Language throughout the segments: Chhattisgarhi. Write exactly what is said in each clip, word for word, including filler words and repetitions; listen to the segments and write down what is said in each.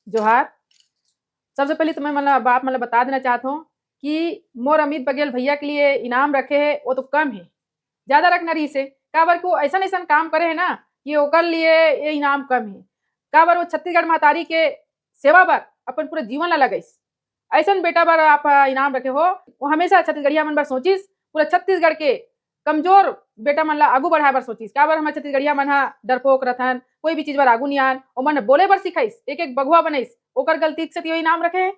जोहार। सबसे पहले तो मैं मतलब आप मतलब बता देना चाहत हूँ कि मोर अमित बघेल भैया के लिए इनाम रखे हे, वो तो कम हे, ज्यादा रखना रहिस हे। काबर कि वो ऐसन ऐसन काम करे हे ना कि ओकर लिए ये इनाम कम हे। काबर वो छत्तीसगढ़ महतारी के सेवा बर अपन पूरा जीवन ला लगाइस। ऐसन बेटा बर आप इनाम रखे हो, वो हमेशा छत्तीसगढ़िया मन बर सोचिस, पूरा छत्तीसगढ़ के कमजोर बेटा मन ला आगू बढ़ाए बर सोचिस। काबर हमर छत्तीसगढ़िया मन ह डरपोक रथन, कोई भी चीज बर आगू नहीं आन। ओमन बोले बर सिखाइस, एक एक बघवा बनाइस, ओकर गलती के सेती वो इनाम रखे हे।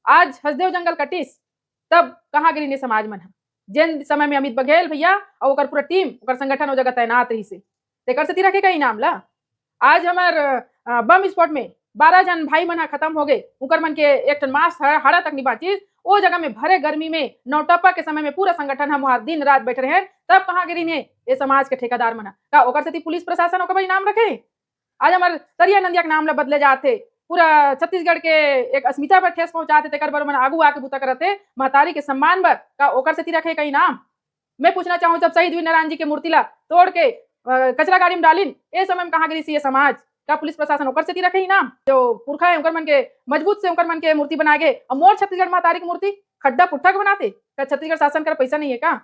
आज हसदेव जंगल कटिस, तब कहाँ गिरिन ये समाज मन ह, जेन समय में अमित बघेल भैया और ओकर पूरा टीम, ओकर संगठन ओ जगह तैनात रहिस हे, तेकर सेती रखे का इनाम ला। आज हमर अ, बम विस्फोट में बारह जन भाई मन ह खत्म हो गए, उकर मन के एक ठन मांस ह-, हाड़ा तक नहीं बांचिस। ओ जगह में भरे गर्मी में नौटप्पा के समय में पूरा संगठन हम वहाँ दिन रात बैठे रहे, तब कहाँ गिरिन हे ये समाज के ठेकेदार मन ह? का ओकर सेती पुलिस प्रशासन ओकर बर इनाम रखे? आज हमर तरिया नंदिया के नाम ला बदले जात हे, पूरा छत्तीसगढ़ के एक अस्मिता पर ठेस पहुंचात हे, तेकर बर मन आगू आके बूता करत हे, महतारी के सम्मान बर। का ओकर सेती रखे का इनाम? मैं पूछना चाहूँ, जब शहीद वीर नारायण जी के मूर्ति ला तोड़ के अ, कचरा गाड़ी में डालिन, ए समय में कहाँ गिरिस ये समाज? का पुलिस प्रशासन ओकर सेती रखे इनाम? जो पुरखा है उनकर मन के मजबूत से उनकर मन के मूर्ति बनाए गए, और मोर छत्तीसगढ़ महतारी की मूर्ति खड्डा पुट्ठा के बनाते? का छत्तीसगढ़ शासन कर पैसा नहीं है का?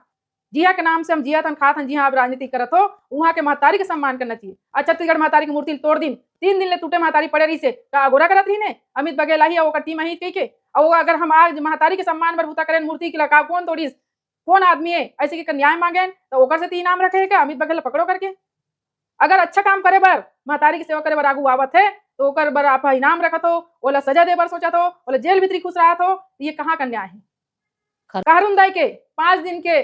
जिहा के नाम से हम जिया तन खात हन, जिहा आप राजनीति करत हो, वहाँ के महतारी के सम्मान करना चाहिए। आज छत्तीसगढ़ महतारी की मूर्ति तोड़ दिन, तीन दिन ले टूटे महतारी पड़े रही से का अगोरा करत रही ने? अमित बघेल आही और ओकर टीम आही कही के, और वो अगर हम आज महतारी के सम्मान बर बूता करें, मूर्ति के लगा कौन तोड़िस, कौन आदमी है ऐसे के न्याय मांगे, तो ओकर सेती इनाम रखे है क्या अमित बघेल ला पकड़ो करके? अगर अच्छा काम करे बर, महतारी की सेवा करे बर आगू आवत है, तो ओकर बर आप इनाम रखत हो, ओला सजा दे बर सोचत हो, ओला जेल भीतरी खुश रहत हो, तो ये कहाँ का न्याय है? खर- खारुन दाई के पाँच दिन के,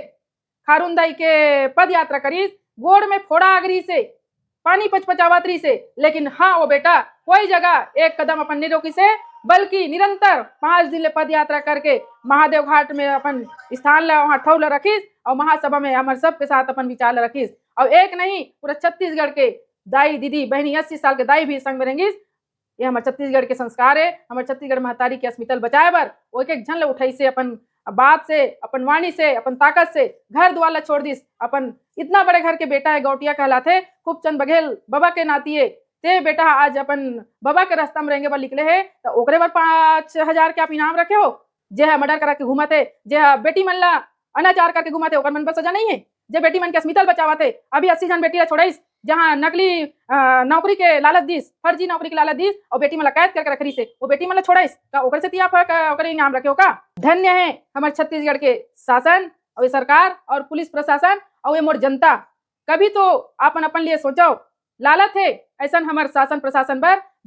खारुन दाई के पद यात्रा करिस, गोड़ में फोड़ा आगरी से, पानी पचपचावत रहिस हे, लेकिन हाँ, वो बेटा कोई जगह एक कदम अपन नहीं रोकिस हे, बल्कि निरंतर पाँच दिन ले पद यात्रा करके महादेव घाट में अपन स्थान ला, वहाँ ठौर ला रखिस और महासभा में हमर सबके साथ अपन विचार ला रखिस। और एक नहीं, पूरा छत्तीसगढ़ के दाई, दीदी, बहनी, अस्सी साल के दाई भी संग में रेंगिस। ये हमर छत्तीसगढ़ के संस्कार है, हमर छत्तीसगढ़ महतारी के अस्मिता ल बचाए बर वो एक एक झन ल उठाइस हे, अपन बात से, अपन वाणी से, अपन ताकत से घर दुआर ला छोड़ दिस। अपन इतना बड़े घर के बेटा है, गौटिया कहलाथे, खूबचंद बघेल बबा के नाती है। ते बेटा आज अपन बबा के रास्ता में रेंगे बर निकले है, तो ओकरे बर पाँच हजार के आप इनाम रखे हो? जे ह मर्डर करा के घूमत है, जे ह बेटी मन ला अनाचार करके घूमत है, ओकर मन पर सजा नहीं है? जे बेटी मन के अस्मिता ल बचावत है, अभी अस्सी झन बेटी ला छोड़ाइस, जहाँ नकली अ, नौकरी के लालच दिस, फर्जी नौकरी के लालच दिस और बेटी मन ला कैद करके रख रही से, वो बेटी मन ला छोड़ाइस का? ओकर सेती आप का ओकर इनाम रखे हो का? धन्य है हमर छत्तीसगढ़ के शासन और ये सरकार और पुलिस प्रशासन और ये मोर जनता। कभी तो आपन अपन लिए सोचो, लालत है ऐसन हमर शासन प्रशासन बर,